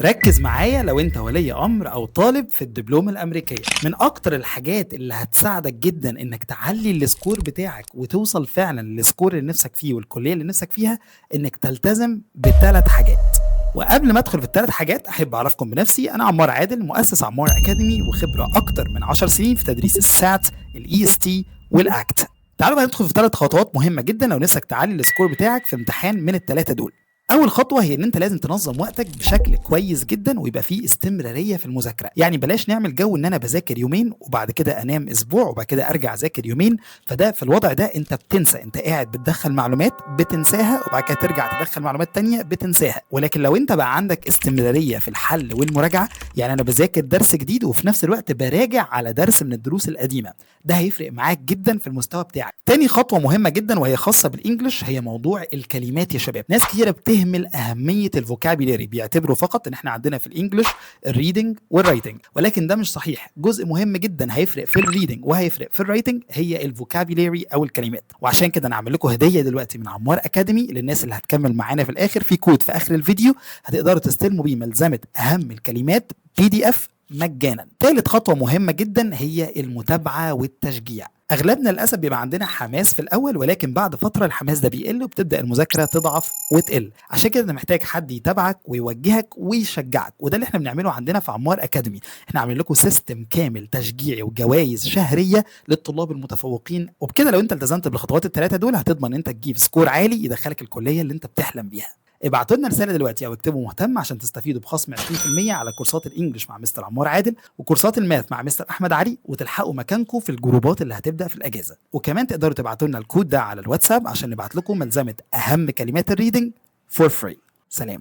ركز معايا لو انت ولي امر او طالب في الدبلوم الامريكيه. من اكتر الحاجات اللي هتساعدك جدا انك تعلي ال score بتاعك وتوصل فعلا لل score اللي نفسك فيه والكلية اللي نفسك فيها، انك تلتزم بثلاث حاجات. وقبل ما ادخل في الثلاث حاجات احب اعرفكم بنفسي. انا عمار عادل، مؤسس عمار اكاديمي، وخبره اكتر من 10 سنين في تدريس ال SAT، ال EST وال ACT. تعالوا بقى ندخل في ثلاث خطوات مهمة جدا لو نفسك تعلي ال score بتاعك في امتحان من الثلاثة دول. اول خطوة هي ان انت لازم تنظم وقتك بشكل كويس جدا ويبقى فيه استمرارية في المذاكره. يعني بلاش نعمل جو ان انا بذاكر يومين وبعد كده انام اسبوع وبعد كده ارجع اذاكر يومين. فده في الوضع ده انت بتنسى، انت قاعد بتدخل معلومات بتنساها وبعد كده ترجع تدخل معلومات تانية بتنساها. ولكن لو انت بقى عندك استمرارية في الحل والمراجعه، يعني انا بذاكر درس جديد وفي نفس الوقت براجع على درس من الدروس القديمة، ده هيفرق معاك جدا في المستوى بتاعك. تاني خطوة مهمة جدا وهي خاصة بال English هي موضوع الكلمات يا شباب. ناس كتيرة بتهمل اهمية ال vocabulary، بيعتبروا فقط ان احنا عندنا في ال English ال reading وال writing، ولكن ده مش صحيح. جزء مهم جدا هيفرق في ال reading وهيفرق في ال writing هي ال vocabulary او الكلمات. وعشان كده انا عامل لكم هديه دلوقتي من عمار اكاديمي للناس اللي هتكمل معانا في الاخر، في كود في اخر الفيديو هتقدروا تستلموا بيه ملزمة اهم الكلمات PDF مجانا. ثالث خطوة مهمة جدا هي المتابعة والتشجيع. اغلبنا للاسف بيبقى عندنا حماس في الاول، ولكن بعد فترة الحماس ده بيقل وبتبدا المذاكرة تضعف وتقل. عشان كده انت محتاج حد يتابعك ويوجهك ويشجعك، وده اللي احنا بنعمله عندنا في عمار اكاديمي. احنا عاملين لكم system كامل تشجيعي وجوائز شهرية للطلاب المتفوقين، وبكده لو انت التزمت بالخطوات الثلاثة دول هتضمن انت تجيب score عالي يدخلك الكلية اللي انت بتحلم بيها. ابعتوا لنا رسالة دلوقتي او اكتبوا مهتم عشان تستفيدوا بخصم 20% على كورسات ال English مع مستر عمار عادل وكورسات ال math مع مستر احمد علي، وتلحقوا مكانكم في الجروبات اللي هتبدا في الاجازة. وكمان تقدروا تبعتوا لنا الكود ده على الواتساب عشان نبعت لكم ملزمة اهم كلمات ال reading for free. سلام.